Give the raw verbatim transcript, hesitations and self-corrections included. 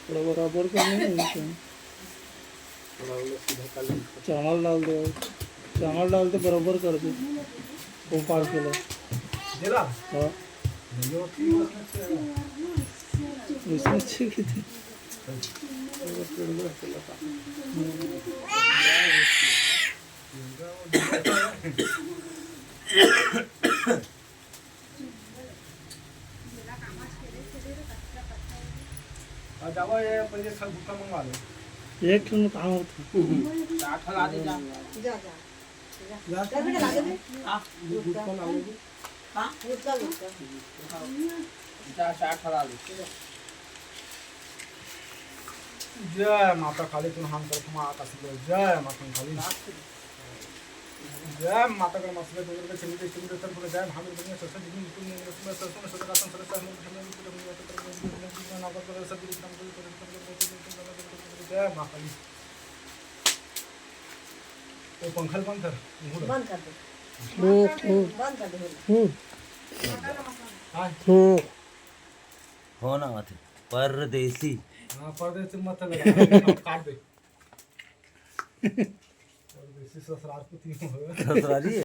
थोड़ा बराबर कर लेना इसे। चावल डाल दे, चावल डाल दे, बराबर कर दे। वो पार के लो। हाँ। इसमें अच्छे की थी। आ, जावा, ये पहले सब गुटखा मंगवा लो। एक ठन में कहाँ होता? चार ठन ला दे जा। जा, जा। जा। जा बेटा, ला दे बे। हाँ। गुटखा ला लो। हाँ? गुटखा, गुटखा। जा, चार ठन ला दे। जय माता काली, तुम हम कर तुम आकाश में। जय माता काली। जय माता कर माता के दुर्गा के चंडी के चंडी उत्तर पर जय भागवत बनिया सरस्वती जी मुकुंद ने रसम सरस्वती ने सदा कासन सरस्वती हम हम जय माता काली। वो पंखा बंद कर, मुंह बंद कर दे। हम्म। बंद कर दे, हो। हम्म। हाँ। हम्म। हो ना मत परदेसी। हाँ, परदेसी मत लगा, काट दे। परदेसी ससुराल कुती हो। ससुराली है।